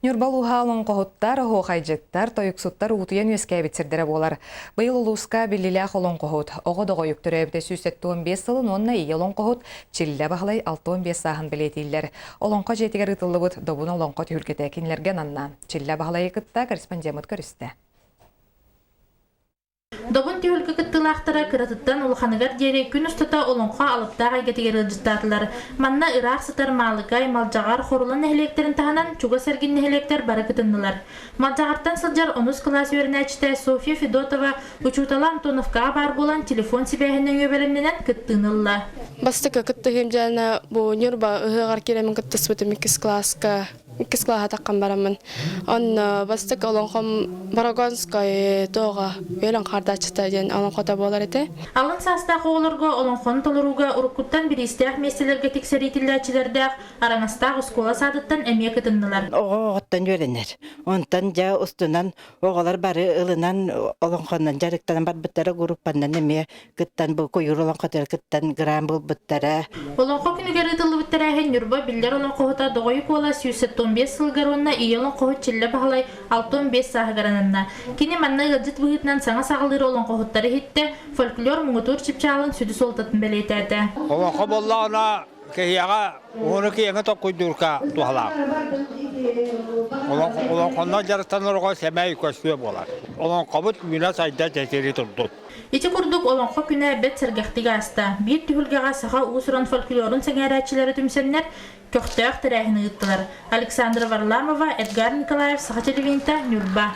Ньурба улууһа олоҥхоһуттар, оһуохайдьыттар, тойуксуттар уутуйан үөскээбит сирдэрэ буолар. Быйыл улууска биллилээх олоҥхоһут, оҕо доҕойук төрөөбүтэ 175 сылын уонна ийэ олоҥхоһут Чиллэ Баһылай 65 сааһын бэлиэтииллэр. Олоҥхо дьиэтигэр ыытыллыбыт Добун олоҥхо түһүлгэтэ кинилэргэ ананна. Чиллэ Баһылайы кытта корреспондеммыт көрүстэ. Добун түһүлгэ кыттыылаахтара кыратыттан улаханыгар диэри күн устата олоҥхо алыптаах эйгэтигэр ыалдьыттаатылар. Манна ыраах сытар Маалыкай, Малдьаҕар, Хорула нэһилиэктэрин таһынан чугас эргин нэһилиэктэр бары кытыннылар. Малдьаҕартан сылдьар онус кылаас үөрэнээччитэ Софья Федотова учуутала Антоновкаҕа баар буолан телефон сибээһин нөҥүө бэлэмнэнэн кыттыыны ылла. Бастакы кыттыһыым дьээнэ бу Ньурба ыһыаҕар киирэммин кыттыспытым иккис кылааска иккис кылааһа таххан бараммын. Онно бастакы олоҥхом Борогонскай туоҕа үөлэн хардааччыта диэн олоҥхото буолар этэ. Алын саастаах оҕолорго олоҥхону толорууга уруккуттан бириистээх миэстэлэргэ тиксэрии тиллээччилэрдээх Араҥастаах оскуола саадыттан эмиэ кытыннылар. Оҕо оҕоттон үөрэнэр. Онтон дьэ устунан оҕолор бары ылынан олоҥхонон дьарыктанан барбыттара группанан эмиэ кыттан бу куйуур олоҥхотугар кыттан гран булбуттара. Олоҥхо күнүгэр ыытыллыбыт тэрээһин Ньурба биллэр олоҥхоһута Доҕойу Куола 175 сылыгар уонна ийэ олоҥхоһут Чиллэ Баһылай 65 сааһыгар ананна. Кини манна ыалдьыт быһыытынан саҥа саҕалыыр олоҥхоһуттары иһиттэ, фольклор муҥутуур чыпчаалын сүдү суолтатын бэлиэтээтэ. Олоҥхо буоллаҕына киһиэхэ уһуну киэҥи толкуйдуурга туһалаах. Олоҥхоннон дьарыктанарга сэмэй көстүө буолар. Олоҥхобут үүнэ-сайда тэтири турдун. Ити курдук Олоҥхо күнэ бэрт сэргэхтик ааста. Биир түһүлгэҕэ саха уус-уран фольклорун сэҥээрээччилэрэ түмсэннэр, көхтөөх тэрээһини ыыттылар. Александра Варламова, Эдгар Николаев, Саха телевидениета, Ньурба.